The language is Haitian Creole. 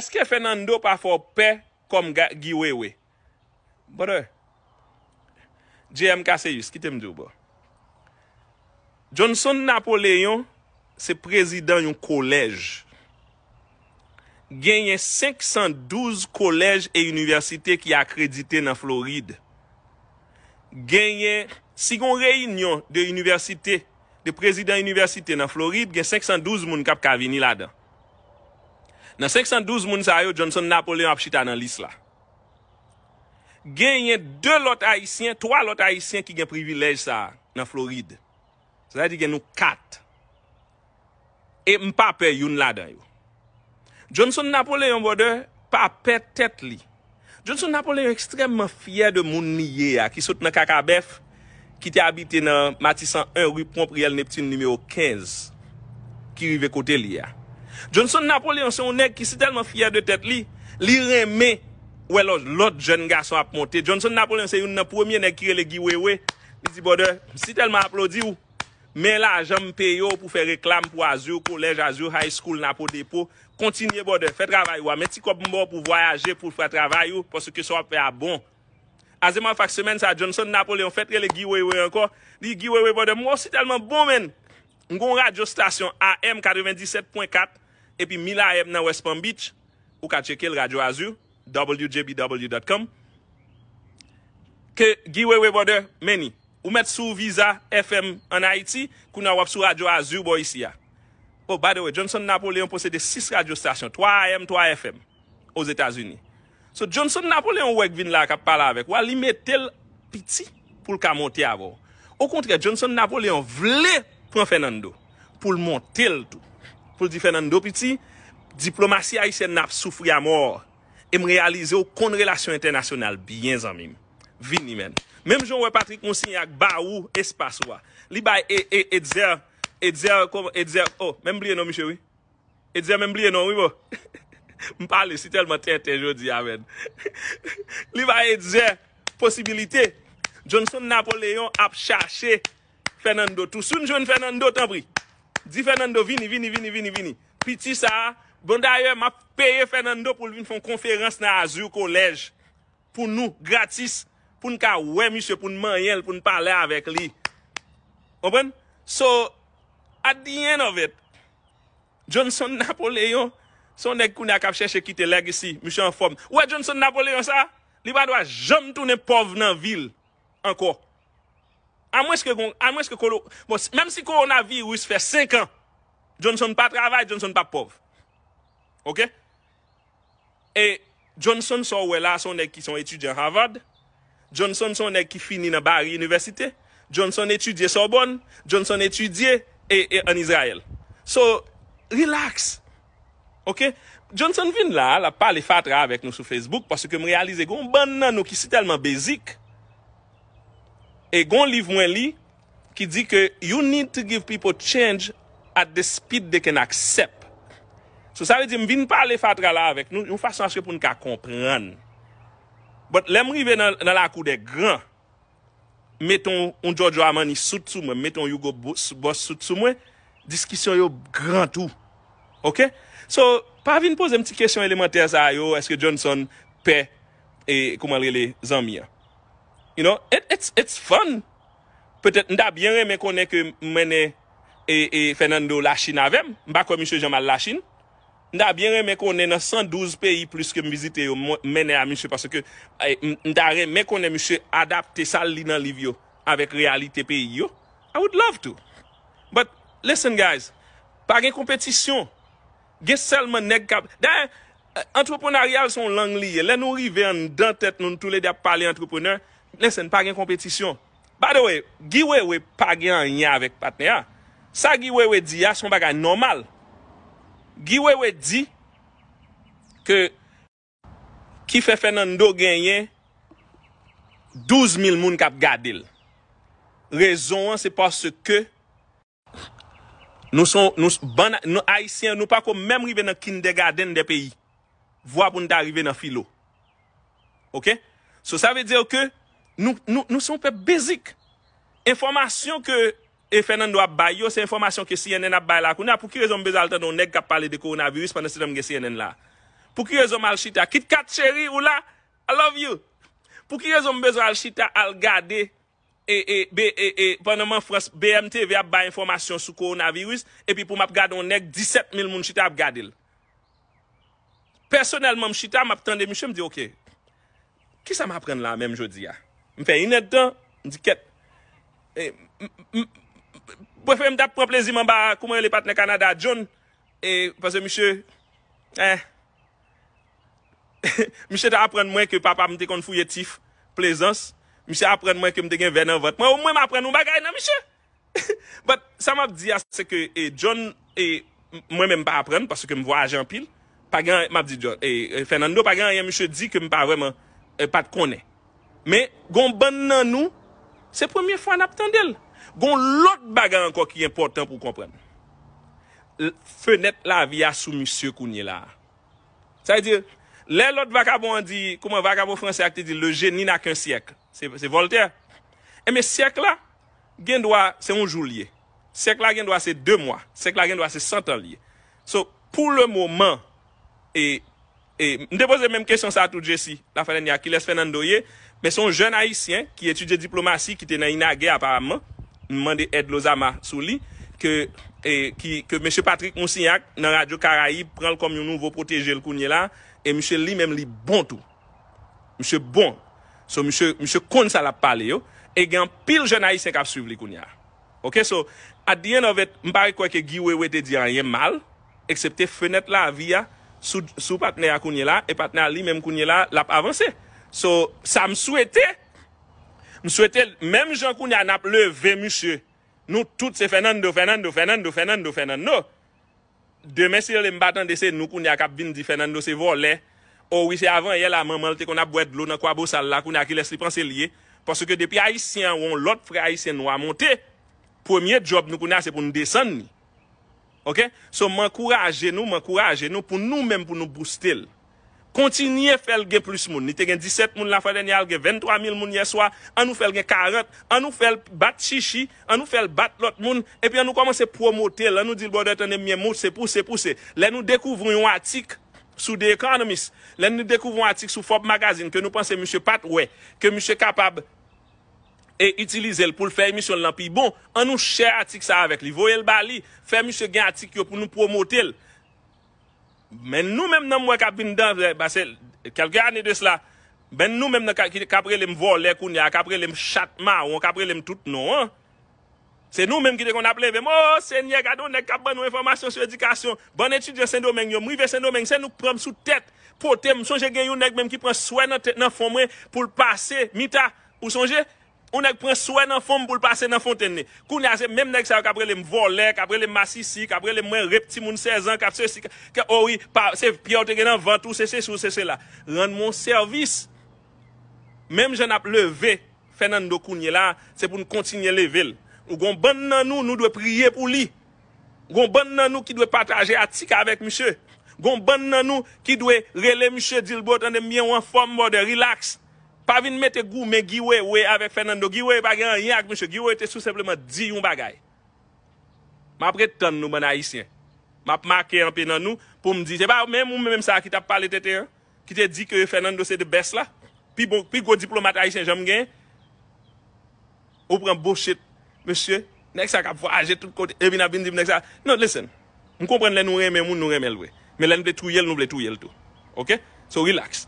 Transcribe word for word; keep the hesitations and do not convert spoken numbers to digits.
Èske Fernando pa fè w pè kòm Ga- Guy Wewe? Brother, J M Cassius, kite m di w, bro. Johnson Napoléon se prezidan yon kolèj. Genyen senk san douz kolèj e inivèsite ki akredite nan Florid. Genyen, si gon reyinyon de inivèsite, de prezidan inivèsite nan Florid, gen senk san douz moun k ap ka vini ladan. Nan senk san douz moun sa yo, Johnson Napoléon ap chita nan lis la. Genyen de lòt Ayisyen, twa lòt Ayisyen ki gen privilèj sa a nan Florid. Sa vle di gen nou kat. E m pa pè youn ladan yo. Johnson Napoléon, brother, pa pè tèt li. Johnson Napoléon ekstrèmman fyè de moun li ye a, ki sot nan Kakabèf, ki te abite nan Matisan en, ri Pwonpriyèl Neptin nimewo kenz, ki rive kote li a. Johnson Napoléon se yon nèg ki si tèlman fyè de tèt li, li renmen wè lòt, lòt jèn gason ap monte. Johnson Napoléon se youn nan premye nèg ki rele Guy Wewe. Li di, brother, m si tèlman aplodi w, men lajan m peye w pou fè reklam pou Azur College, Azur High School, Napo Depo. Kontinye, brother, fè travay ou a. Men ti kòb m ba w pou vwayaje, pou fè travay ou, paske sa w ap fè a bon. As a matter of fact, semèn sa a, Johnson Napoléon fèk rele Guy Wewe ankò. Li, Guy Wewe, brother, m wè w si tèlman bon, man. M gon radyo stasyon A M katrevenndisèt pwen kat epi mil A M nan West Palm Beach. Ou ka tcheke l, Radyo Azur, W J B W dot com. Ke Guy Wewe, brother, meni. Ou mèt sou Viza F M ann Ayiti, kounye a w ap sou Radyo Azur bò isi a. Oh, by the way, Johnson Napoléon posede sis radyo stasyon, twa A M, twa F M, Ozetazini. So, Johnson Napoléon ou wè k vin la k ap pale avèk ou a, li mete l piti pou l ka monte avè w. Okontrè, Johnson Napoléon vle pran Fernando pou l monte l tou. Pou l di Fernando piti, diplomasi ayisyèn nan ap soufri amò. E m reyalize w konn relasyon entènasyonal byen, zanmi m. Vini, man. Menm jan w wè Patrick Moussignac ba ou espas ou a. Li bay e, e, Etzer, Etzer, kòman, Etzer, oh, menm bliye non misye, wi. Etzer menm bliye non, wi, bro. M pale si tèlman tenten jodi a, man. Li bay Etzer posibilite. Johnson Napoléon ap chache Fernando tou. Si w jwenn Fernando, tanpri. Di Fernando, vini, vini, vini, vini, vini. Piti sa a, bon, dayè, m ap peye Fernando pou l vin fè yon konferans nan Azur College pou nou, gratis, pou n ka wè misye, pou n manyen l, pou n pale avèk li. Konprann? So, at the end of it, Johnson Napoléon, se yon nèg kounye a k ap chèche kite legacy, misye anfòm. Ou wè Johnson Napoléon sa? Li pa dwa janm tounen pòv nan vi l ankò. Amwenske gon, amwenske kolo, bon, s- menm si kowonaviris fè senk an, Johnson pa travay, Johnson pa pòv. Oke? E Johnson sa w wè la, se yon nèg ki se yon etidyan Harvard. Johnson se yon nèg ki fini nan Barry University. Johnson etidye Sorbonne. Johnson etidye e, e ann Izrayèl. So, relax. Oke? Johnson vin la, l ap pale fatra avèk nou sou Facebook, paske m reyalize gon bann nan nou ki si tèlman basic. E gon liv mwen li ki di ke you need to give people change at the speed they can accept. So, sa vle di m vin pale fatra la avèk nou yon fason aske pou n ka konprann. But lè m rive nan, nan lakou dè gran, mete yon, yon Giorgio Armani sout sou mwen, mete yon Hugo Bo- Boss sout sou mwen, diskisyon yo gran tou. Oke? So, pa vin poze m ti kesyon elemantè sa yo, èske Johnson pè, e kouman l rele, zanmi an? You know, it, it's, it's fun. Petèt, m ta byen renmen konnen ke m mennen e, e Fernando Lachin avè m. M pa kwè misye janm al Lachin. M ta byen renmen konnen nan san douz peyi plis ke m vizite yo, m mennen a misye paske e, m, m ta renmen konnen misye adapte sa l li nan liv yo avèk reyalite peyi yo. I would love to. But listen, guys, pa gen konpetisyon. Gen sèlman nèg k ap. Dayè, antrepreneurial se yon lang li ye. Lè nou rive anndan tèt nou, nou toulede ap pale antreprenè, listen, pa gen konpetisyon. By the way, Guy Wewe pa gen anyen avèk patnè a. Sa Guy Wewe di a, se yon bagay nòmal. Guy Wewe di ke ki fè Fernando genyen douz mil moun k ap gade l. Rezon an, se paske nou son, nou, bann, nou, Ayisyen, nou pa ko menm rive nan kindergarten de peyi. Vwa pou n ta rive nan filo. Oke? So, sa vle di ke nou, nou, nou se yon pèp basic. Enfòmasyon ke e Fernando ap bay yo, se enfòmasyon ke C N N ap bay la. Kounye a, pou ki rezon m bezwen al tande yon nèg k ap pale de kowonaviris pandan se tan m gen C N N la? Pou ki rezon m al chita? KitKat cheri, ou la? I love you. Pou ki rezon m bezwen al chita, al gade, e, e, be, e, e, pandan m an Frans, B M T V ap bay enfòmasyon sou kowonaviris, epi pou m ap gade yon nèg disèt mil moun chita ap gade l? Pèsonèlman, m chita, m ap tande misye, m di, "Oke, kisa m aprann la menm jodi a?" M fè inèdtan, m di, "Kèt." E, m, m, m, prefere m t ap pran plezi m anba, kouman rele patnè Kanada, John, e, paske misye, eh, misye te aprann mwen ke papa m te konn fouye tif Plezans. Misye aprann mwen ke m te gen vè nan vant mwen. Omwen m aprann yon bagay nan misye. But sa m ap di a, se ke, e, John, e, m- mwen menm m pa aprann paske m vwayaje anpil. Pa gen, m ap di John, e, e, Fernando, pa gen anyen misye di ke m pa vrèman, e, pa t konnen. Men, gon bann nan nou, se premye fwa n ap tande l. Gon lòt bagay ankò ki enpòtan pou w konprann. L- Fenèt lavi a sou misye kounye la a. Sa vle di, lè lòt vakabon an di, kouman vakabon franse a ki te di, le génie n'a qu'un siècle. Se, se Voltaire. Enben, syèk la, gen dwa, se yon jou l ye. Syèk la gen dwa se de mwa. Syèk la gen dwa se san tan l ye. So, pou le moman, e, e, m te poze menm kesyon sa a tou, Jesse, Lafrèdènya, kilès Fernando ye? Men se yon jèn ayisyen ki etidye diplomasi, ki te nan INAGE aparamman. M mande Ed Lozama sou li, ke, e, ki, ke mesye Patrick Moussignac nan Radyo Karayib pran l kòm yon nouvo pwoteje l kounye la, e misye li menm li bon tou. Misye bon. So, misye, misye konn sa l ap pale yo, e gen anpil jèn ayisyen k ap swiv li kounye a. Oke, so, at the end of it, m pa kwè ke Guy Wewe te di anyen mal, eksepte fenèt lavi a sou, sou patnè a kounye la, e patnè a li menm kounye la, l ap avanse. So, sa m swete, m swete, menm jan kounye a n ap leve misye, nou tout se Fernando, Fernando, Fernando, Fernando, Fernando. Demen, si Dye vle, m pa tande se nou kounye a k ap vin di Fernando se vòlè. O wi, se avanyè la, manman l te konn ap bwè dlo nan Kwabosal la, kounye a kilès li panse l ye? Paske depi Ayisyen an, yon lòt frè Ayisyen nwa monte, premye djòb nou kounye a, se pou n desann li. Oke? So, m ankouraje nou, m ankouraje nou pou nou menm, pou nou booste l. Kontinye fè l gen plis moun. Li te gen disèt moun lafwa dènyè a, l gen venntwa mil moun yèswa. Ann nou fè l gen karant. Ann nou fè l bat chichi. Ann nou fè l bat lòt moun. Epi ann nou kòmanse pwomote l. Ann nou di l, brother, tande m byen, moute, pouse, pouse. Lè nou dekouvri yon atik sou The Economist, lè nou dekouvri yon atik sou Forbes Magazine ke nou panse misye pa t wè, ke misye kapab e itilize l pou l fè emisyon l lan pi bon, ann nou share atik sa avèk li, voye l ba li, fè misye gen atik yo pou nou pwomote l. Men nou menm nan m wè k ap vin dan, pase kèlke ane de sela, men nou menm nan ka- ki- k ap rele m vòlè kounye a, k ap rele m chat mawon, k ap rele m tout non an. Se nou menm ki te konn ap leve m, o Senyè, gade yon nèg k ap ban nou enfòmasyon sou edikasyon. Bann etidyan Sendomeng yo, m rive Sendomeng, se nou k pran m sou tèt, pote m. M sonje gen yon nèg menm ki pran swè nan tèt, nan fon mwen pou l pase, Mita, ou sonje? Yon nèg pran swè nan fon m pou l pase nan fontenn li. Kounye a, se menm nèg sa yo k ap rele m vòlè, k ap rele m masisi, k ap rele m mwen rep timoun sèz an, k ap sesi, k- o wi, pa, se pyè w te gen nan vant ou, se sesi ou, se sela. Rann mwen yon sèvis. Menm jan n ap leve Fernando kounye la, se pou n kontinye leve l. Ou gon bann nan nou, nou dwe priye pou li. Gon bann nan nou ki dwe pataje atik avèk misye. Gon bann nan nou ki dwe rele misye, di l, bro, tande m byen, w anfòm, brother, relax. Pa vin mete goumen Guy Wewe avèk Fernando. Guy Wewe pa gen anyen ak misye. Guy Wewe te sou senpleman di yon bagay. M ap ret tann nou, bann Ayisyen. M ap make anpe nan nou pou m di, se pa menm ou menm sa ki t ap pale tenten an, ki te di ke Fernando se the best la, pi bon, pi gwo diplomat Ayisyen janm genyen. Ou pran bullshit, mesye, nèg sa k ap vwayaje tout kote, epi n ap vin di m nèg sa. Non, listen. M konprann lè nou renmen moun, nou renmen l vre. Men lè n vle touye l, nou vle touye l tou. Oke? So, relax.